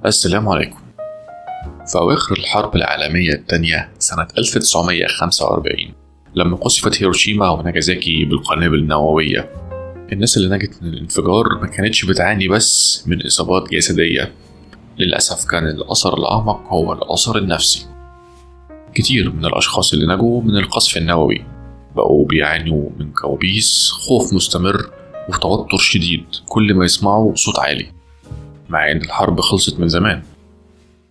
السلام عليكم. في أواخر الحرب العالمية الثانية سنة 1945 لما قصفت هيروشيما وناجازاكي بالقنابل النووية، الناس اللي نجت من الانفجار ما كانتش بتعاني بس من إصابات جسدية، للأسف كان الأثر الأعمق هو الأثر النفسي. كتير من الأشخاص اللي نجوا من القصف النووي بقوا بيعانوا من كوابيس، خوف مستمر وتوتر شديد كل ما يسمعوا صوت عالي، مع إن الحرب خلصت من زمان.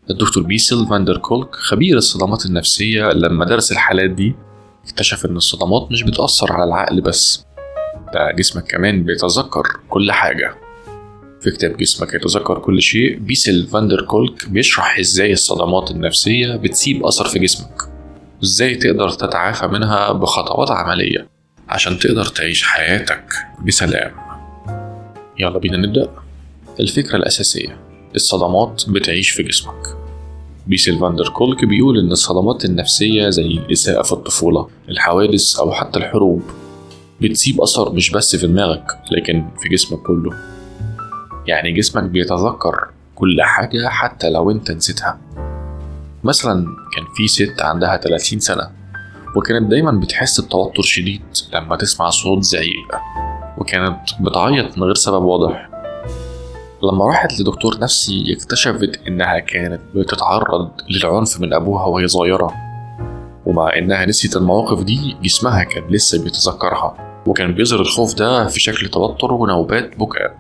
الدكتور بيسل فاندر كولك خبير الصدمات النفسية لما درس الحالات دي اكتشف إن الصدمات مش بتأثر على العقل بس، ده جسمك كمان بيتذكر كل حاجة. في كتاب جسمك يتذكر كل شيء، بيسل فاندر كولك بيشرح إزاي الصدمات النفسية بتسيب أثر في جسمك، وإزاي تقدر تتعافى منها بخطوات عملية عشان تقدر تعيش حياتك بسلام. يلا بينا نبدأ. الفكرة الأساسية: الصدمات بتعيش في جسمك. بيسل فاندر كولك بيقول إن الصدمات النفسية زي الإساءة في الطفولة، الحوادث أو حتى الحروب بتسيب أثر مش بس في دماغك لكن في جسمك كله. يعني جسمك بيتذكر كل حاجة حتى لو أنت نسيتها. مثلا كان في ست عندها 30 سنة وكانت دايما بتحس بتوتر شديد لما تسمع صوت زعيق، وكانت بتعيط من غير سبب واضح. لما راحت لدكتور نفسي اكتشفت إنها كانت بتتعرض للعنف من أبوها وهي صغيرة، ومع إنها نسيت المواقف دي جسمها كان لسه بيتذكرها، وكان بيظهر الخوف ده في شكل توتر ونوبات بكاء.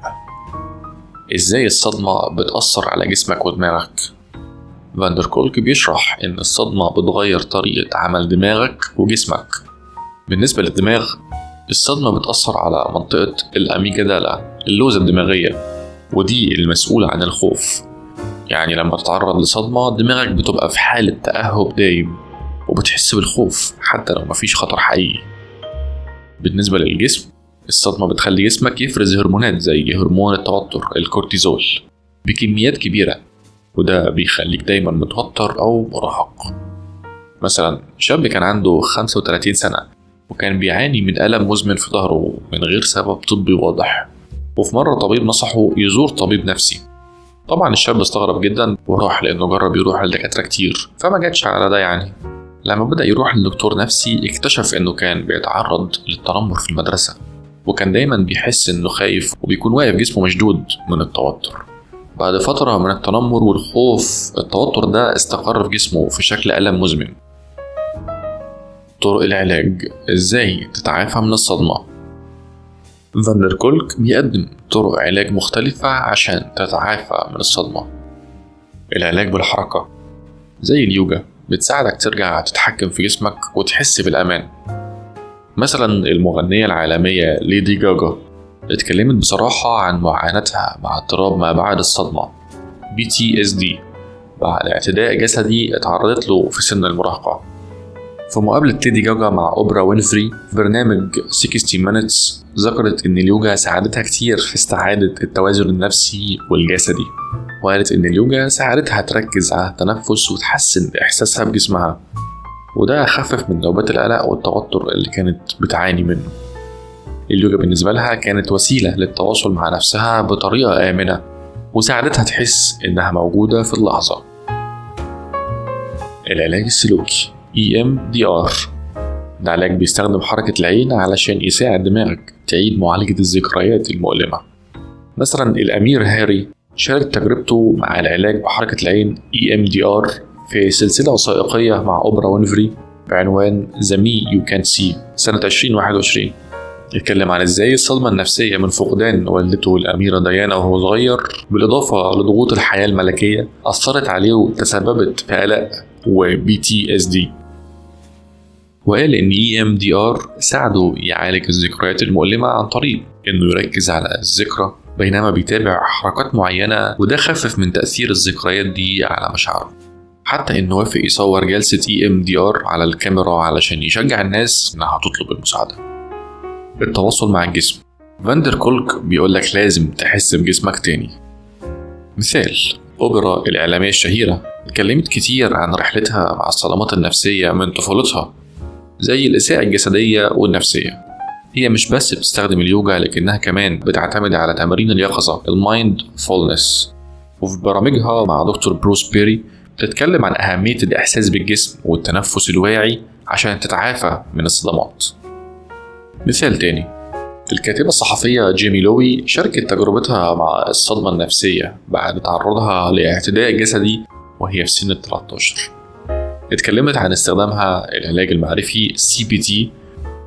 إزاي الصدمة بتأثر على جسمك ودماغك؟ فاندر كولك بيشرح إن الصدمة بتغير طريقة عمل دماغك وجسمك. بالنسبة للدماغ، الصدمة بتأثر على منطقة ال amygdala، اللوزة الدماغية، ودي المسؤولة عن الخوف. يعني لما تتعرض لصدمة دماغك بتبقى في حالة تأهب دايم وبتحس بالخوف حتى لو مفيش خطر حقيقي. بالنسبة للجسم، الصدمة بتخلي جسمك يفرز هرمونات زي هرمون التوتر الكورتيزول بكميات كبيرة، وده بيخليك دايما متوتر أو مرهق. مثلا شاب كان عنده 35 سنة وكان بيعاني من ألم مزمن في ظهره من غير سبب طبي واضح، وفي مرة طبيب نصحه يزور طبيب نفسي. طبعا الشاب استغرب جدا وراح، لأنه جرب يروح لدكاترة كتير فما جاتش على ده. يعني لما بدأ يروح لدكتور نفسي اكتشف إنه كان بيتعرض للتنمر في المدرسة، وكان دايما بيحس إنه خايف وبيكون واقف جسمه مشدود من التوتر. بعد فترة من التنمر والخوف، التوتر ده استقر في جسمه في شكل ألم مزمن. طرق العلاج: إزاي تتعافى من الصدمة؟ فاندر كولك بيقدم طرق علاج مختلفة عشان تتعافى من الصدمة. العلاج بالحركة زي اليوجا بتساعدك ترجع تتحكم في جسمك وتحس بالأمان. مثلا المغنية العالمية ليدي جاجا اتكلمت بصراحة عن معاناتها مع اضطراب ما بعد الصدمة PTSD بعد اعتداء جسدي اتعرضت له في سن المراهقة. في مقابلة ليدي جاجا مع أوبرا وينفري في برنامج 60 Minutes ذكرت إن اليوجا ساعدتها كتير في استعادة التوازن النفسي والجسدي، وقالت إن اليوجا ساعدتها تركز على التنفس وتحسن إحساسها بجسمها، وده خفف من نوبات القلق والتوتر اللي كانت بتعاني منه. اليوجا بالنسبة لها كانت وسيلة للتواصل مع نفسها بطريقة آمنة، وساعدتها تحس إنها موجودة في اللحظة. العلاج السلوكي EMDR ده علاج بيستخدم حركة العين علشان يساعد دماغك تعيد معالجة الذكريات المؤلمة. مثلا الأمير هاري شارك تجربته مع العلاج بحركة العين EMDR في سلسلة وثائقية مع أوبرا وينفري بعنوان The Me You Can't See سنة 2021. يتكلم عن ازاي الصدمة النفسية من فقدان والدته الأميرة ديانا وهو صغير، بالإضافة لضغوط الحياة الملكية، أثرت عليه وتسببت في قلق و PTSD. وقال إن EMDR ساعده يعالج الذكريات المؤلمة عن طريق إنه يركز على الذكرى بينما بيتابع حركات معينة، وده خفف من تأثير الذكريات دي على مشاعره. حتى إنه وافق يصور جلسة EMDR على الكاميرا علشان يشجع الناس إنها تطلب المساعدة. التواصل مع الجسم: فاندر كولك بيقولك لازم تحس بجسمك تاني. مثال: أوبرا الإعلامية الشهيرة اتكلمت كتير عن رحلتها مع الصدمات النفسية من طفولتها زي الإساءة الجسدية والنفسية. هي مش بس بتستخدم اليوجا لكنها كمان بتعتمد على تمارين اليقظة ال mindfulness. وفي برامجها مع دكتور بروس بيري بتتكلم عن أهمية الإحساس بالجسم والتنفس الواعي عشان تتعافى من الصدمات. مثال تاني، الكاتبة الصحفية جيمي لوي شاركت تجربتها مع الصدمة النفسية بعد تعرضها لاعتداء جسدي وهي في سن 13. اتكلمت عن استخدامها العلاج المعرفي CBT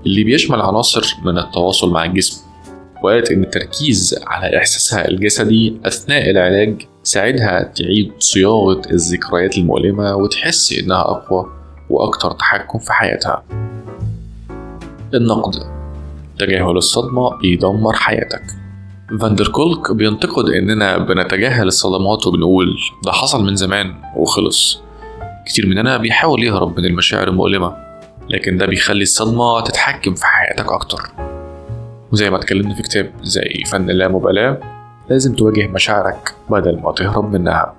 اللي بيشمل عناصر من التواصل مع الجسم، وقالت إن التركيز على إحساسها الجسدي أثناء العلاج ساعدها تعيد صياغة الذكريات المؤلمة وتحس إنها أقوى وأكثر تحكم في حياتها. النقد: تجاهل الصدمة بيدمر حياتك. فاندركولك بينتقد إننا بنتجاهل الصدمات وبنقول ده حصل من زمان وخلص. كتير مننا بيحاول يهرب من المشاعر المؤلمة، لكن ده بيخلي الصدمة تتحكم في حياتك أكتر. وزي ما اتكلمنا في كتاب زي فن اللامبالاة، لازم تواجه مشاعرك بدل ما تهرب منها.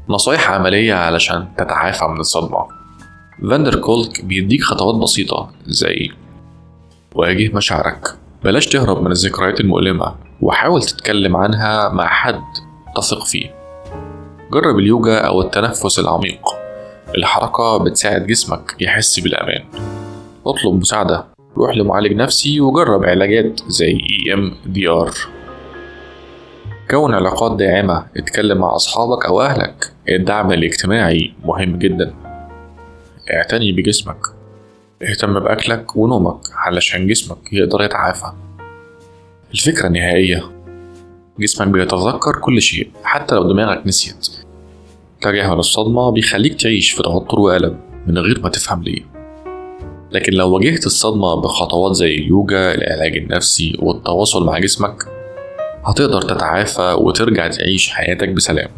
نصايح عملية علشان تتعافى من الصدمة. فاندركولك بيديك خطوات بسيطة زي واجه مشاعرك، بلاش تهرب من الذكريات المؤلمة وحاول تتكلم عنها مع حد تثق فيه. جرب اليوجا أو التنفس العميق، الحركة بتساعد جسمك يحس بالأمان. اطلب مساعدة، روح لمعالج نفسي وجرب علاجات زي EMDR. كون علاقات داعمة، اتكلم مع أصحابك أو أهلك، الدعم الاجتماعي مهم جدا. اعتني بجسمك، اهتم بأكلك ونومك علشان جسمك يقدر يتعافى. الفكرة النهائية: جسمك بيتذكر كل شيء حتى لو دماغك نسيت. تجاهل الصدمة بيخليك تعيش في توتر وألم من غير ما تفهم ليه، لكن لو واجهت الصدمة بخطوات زي اليوجا، العلاج النفسي، والتواصل مع جسمك، هتقدر تتعافى وترجع تعيش حياتك بسلام.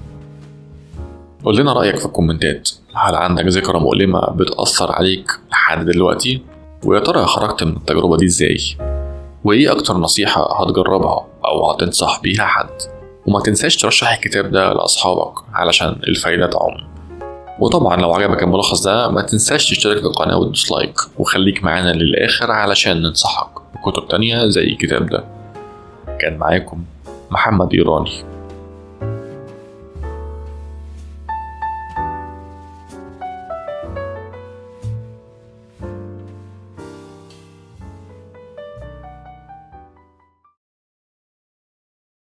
قول لنا رأيك في الكومنتات، هل عندك ذكرى مؤلمة بتأثر عليك لحد دلوقتي؟ ويا ترى خرجت من التجربة دي ازاي؟ وإيه أكتر نصيحة هتجربها أو هتنصح بيها حد؟ وما تنساش ترشح الكتاب ده لأصحابك علشان الفايدة تعم. وطبعا لو عجبك الملخص ده ما تنساش تشترك في القناة وتدوس like، وخليك معانا للآخر علشان ننصحك بكتب تانية زي الكتاب ده. كان معاكم محمد إيراني.